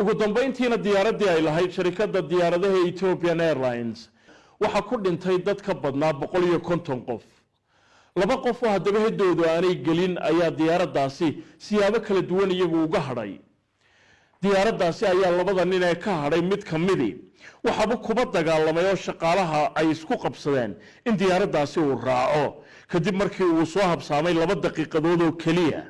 Ugu dambayntiina, diyaaraddii ay lahayd sharikadda diyaaradaha Ethiopian Airlines waxaa ku dhintay dad ka badnaa 150 qof. Laba qof oo haddaba hedoodu aanay gelin ayaa diyaaraddaasi siyaabo kala duwan iyagu uga hadhay. Diyaaraddaasi ayaa labada nin ee ka hadhay mid ka midi waxaaba kuba dagaalamay oo shaqaalaha ay isku qabsadeen in diyaaraddaasi uu raaco, kadib markii uu soo habsaamay 2 daqiiqadood oo keliya.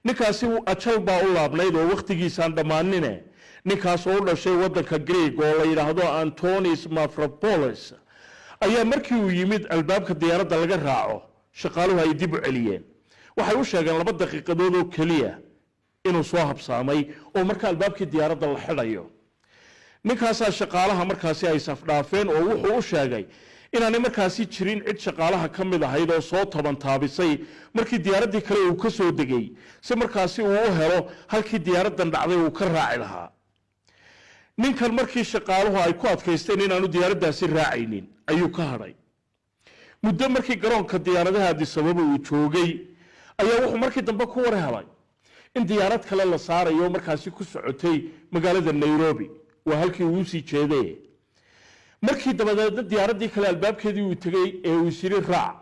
Ninkaasi ajal baa u laabnayd oo wakhtigiisaan dhammaanine. Ninkaas oo u dhashay waddanka Greeg oo la yidhaahdo Antonis Mavropoulos ayaa markii uu yimid albaabka diyaaradda laga raaco, shaqaaluhu ay dib u celiyeen. Waxay u sheegeen 2 daqiiqadood oo keliya inuu soo habsaamay oo marka albaabkii diyaaradda la xidhayo. Ninkaasaa shaqaalaha markaasi ay safdhaafeen oo wuxuu u sheegay inaanay markaasi jirin cid shaqaalaha ka mid ahayd oo soo tabantaabisay markii diyaaraddii kale uu ka soo degay, si markaasi uu u helo halkii diyaaraddan dhacday uu ka raaci lahaa. Ninkan markii shaqaaluhu ay ku adkaysteen inaanu diyaaraddaasi raacaynin ayuu ka hadhay. Muddo markii garoonka diyaaradaha Addis Ababa uu joogay ayaa wuxuu markii dambe ku war helay in diyaarad kale la saarayo, markaasi ku socotay magaalada Nairobi, waa halkii uu usii jeeday. Markii dabadeedna diyaaraddii kale albaabkeedii uu tegey ee uu isyiri raac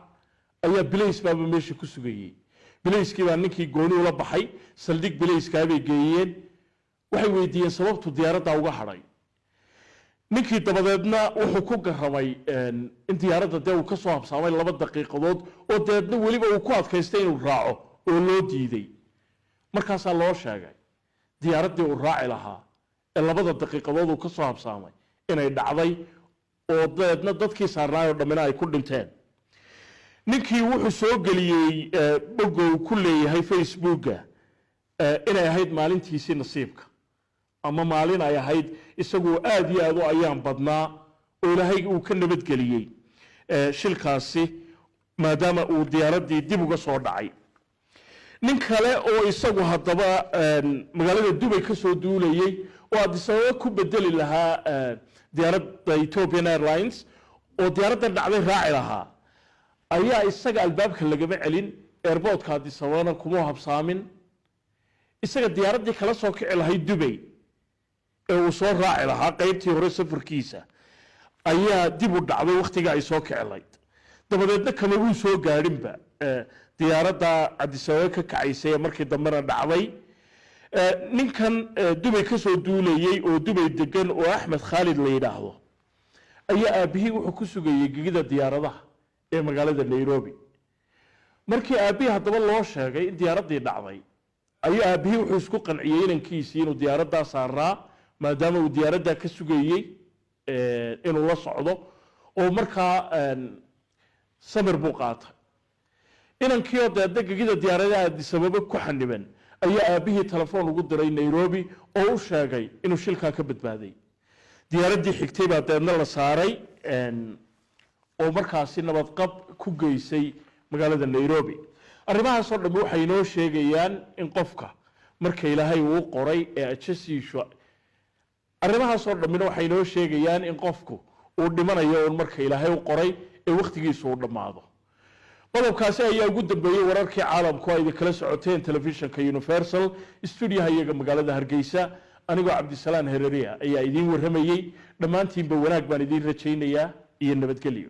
ayaa bilays baaba meesha ku sugayey. Bilayskii baa ninkii gooni ula baxay, saldhig bilayskaabay geeyeen. Waxay weydiiyeen sababtu diyaaraddaa uga hadhay. Ninkii dabadeedna wuxuu ku garamay in diyaaradda dee uu ka soo habsaamay 2 daqiiqadood, oo dabeedna weliba uu ku adkaystay inuu raaco oo loo diiday. Markaasaa loo sheegay diyaaraddii uu raaci lahaa ee 2da daqiiqadood uu ka soo habsaamay inay dhacday, oo dabeedna dadkii saarnaay oo dhammina ay ku dhinteen. Ninkii wuxuu soo geliyey bogga uu ku leeyahay Facebooka inay ahayd maalintiisii nasiibka ama maalin ay ahayd isagoo aada iyo aada u ayaan badnaa oo Ilaahay uu ka nabadgeliyey shilkaasi, maadaama uu diyaaraddii dib uga soo dhacay. Nin kale oo isagu haddaba magaalada Dubay ka soo duulayey oo Addis Ababa ku bedeli lahaa diyaaradda Ethiopian Airlines oo diyaaradda dhacday raaci lahaa ayaa isaga albaabka lagama celin, airportka Addis Ababana kuma habsaamin. Isaga diyaaraddii kala soo kici lahayd Dubay ee uu soo raaci lahaa qaybtii hore safarkiisa ayaa dib u dhacday wakhtiga ay soo kici lahayd. Dabadeedna kama uu soo gaadhinba diyaaradda Addis Ababa ka kacaysay ee markii dambena dhacday. Ninkan Dubay ka soo duulayey oo Dubay degan oo Axmed Khaalid la yidhaahdo ayaa aabbihii wuxuu ku sugayey gegida diyaaradaha ee magaalada Nairobi. Markii aabbihii haddaba loo sheegay in diyaaraddii dhacday ayuu aabbihii wuxuu isku qanciyey inankiisii inuu diyaaraddaa saaraa, maadaama uu diyaaraddaa ka sugayey inuu la socdo, oo markaa samir buu qaatay. Inankii oo deedna gegida diyaaradaha Addis Ababa ku xaniban ayaa aabbihii telefoon ugu diray Nairobi oo u sheegay inuu shilkaa ka badbaaday. Diyaaraddii xigtay baa deedna la saaray oo markaasi nabadqab ku geysay magaalada Nairobi. Arrimahaasoo dhammi waxay inoo sheegayaan in qofka marka Ilaahay uu qoray ee ajasiishu, arrimahaasoo dhammina waxay inoo sheegayaan in qofku uu dhimanayo uun marka Ilaahay u qoray ee wakhtigiisu uu dhammaado. Qodobkaasi ayaa ugu dambeeyey wararkii caalamku ay idinkala socoteen telefishinka Universal, stuudiyaha iyaga magaalada Hargeysa. Anigoo Cabdisalaan Hereria ayaa idiin warramayey. Dhammaantiinba wanaag baan idiin rajaynayaa iyo nabadgelyo.